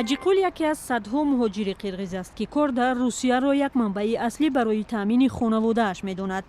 Аҷиқул яке аз садҳо муҳоҷири қирғиз аст, ки кор дар Русияро як манбаи аслӣ барои таъмини хонаводааш медонад.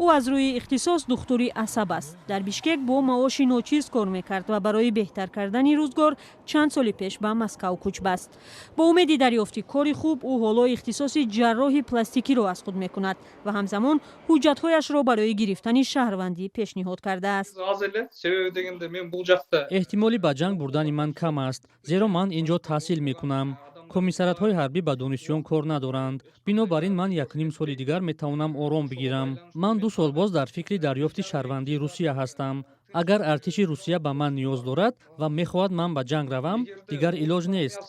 Ӯ аз рӯи ихтисос духтури асаб аст. Дар Бишкек бо маоши ночиз кор мекард ва барои беҳтар кардани рӯзгор чанд соли пеш ба Москав кӯч баст. Бо умеди дарёфти кори хуб, ӯ ҳоло ихтисоси ҷарроҳи пластикиро аз худ мекунад ва ҳамзамон ҳуҷҷатҳояшро барои гирифтани шаҳрвандӣ пешниҳод кардааст. Аз эле, себеби дегенде, мен бул жакта Эҳтимоли ба ҷанг бурдани ман кам аст, зеро ман ин ҷо таҳсил мекунам. Комиссариатҳои ҳарбӣ ба донишҷӯён кор надоранд. Бинобар ин ман 1,5 соли дигар метавонам ором бигирам. Ман 2 сол боз дар фикри дарёфти шаҳрвандии Русия ҳастам. Агар артиши Русия ба ман ниёз дорад ва мехоҳад ман ба ҷанг равам, дигар илоҷ нест.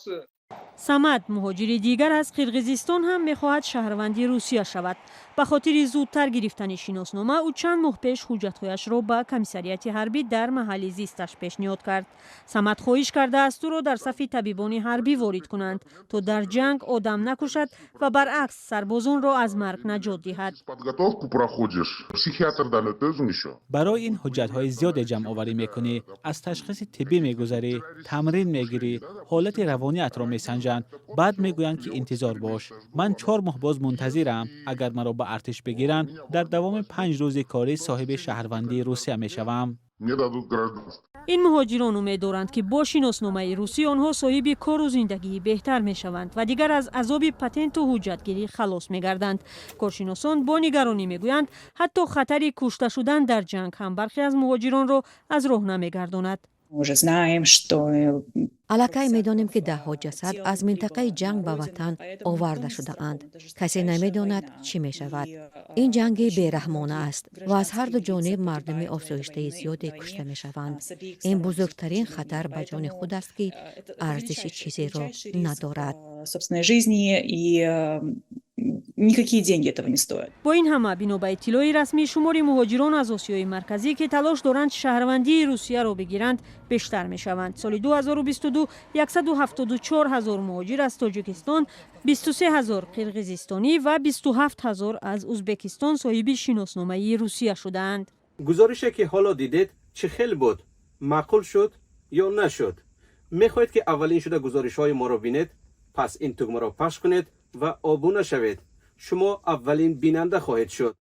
Самад, муҳоҷири дигар аз Қирғизистон, ҳам мехоҳад шаҳрванди Русия шавад. Ба хотири зудтар гирифтани шиноснома, ӯ чанд моҳ пеш ҳуҷҷатҳояшро ба комиссариати ҳарбӣ дар маҳалли зисташ пешниҳод кард. Самад хоҳиш кардааст, ӯро дар сафи табибони ҳарбӣ ворид кунанд, то дар ҷанг одам накушад ва баръакс сарбозонро аз марг наҷот диҳад. Подготовку проходишь, психиатрдан өтөсүң еще. Барои ин ҳуҷҷатҳои зиёде ҷамъоварӣ мекунӣ, аз ташхиси тиббӣ мегузарӣ, тамрин мегирӣ, ҳолати равониятро месанҷанд. Баъд мегӯянд, ки интизор бош. Ман 4 моҳ боз мунтазирам. Агар маро ба артиш бигиранд, дар давоми 5 рӯзи корӣ соҳиби шаҳрвандии Русия мешавам. Мне дадут гражданство. Ин муҳоҷирон умед доранд, ки бо шиносномаи русӣ онҳо соҳиби кору зиндагии беҳтар мешаванд ва дигар аз азоби патенту ҳуҷҷатгирӣ халос мегарданд. Коршиносон бо нигаронӣ мегӯянд, ҳатто хатари кушта шудан дар ҷанг ҳам бархе аз муҳоҷиронро аз роҳ намегардонад. Уже знаем, что Аллакай медонем, ки даҳҳо ҷасад аз минтақаи ҷанг ба ватан оварда шудаанд. Касе намедонад, чӣ мешавад. Ин ҷанги бераҳмона аст ва аз ҳарду ҷониб мардуми осоиштаи зиёде кушта мешаванд. Ин бузургтарин хатар ба ҷони худ аст, ки арзиши чизеро надорад. Собственной жизни, и никакие деньги этого не стоят. Бо ин ҳама, бино ба иттилои расмӣ, шумори муҳоҷирон аз Осиёи Марказӣ, ки талош доранд шаҳрвандии Русияро бигиранд, бештар мешаванд. Соли 2022 174 ҳазор муҳоҷир аз Тоҷикистон, 23 ҳазор қирғизистонӣ ва 27 ҳазор аз Узбекистон соҳиби шиносномаи Русия шудаанд. Гузорише, ки ҳоло дидед, чӣ хел буд? Маъқул шуд ё нашуд? Мехоҳед, ки аввалин шуда гузоришҳои моро бинед? Пас ин тугмаро пахш кунед ва обуна шавед. Шумо аввалин бинанда хоҳед шуд.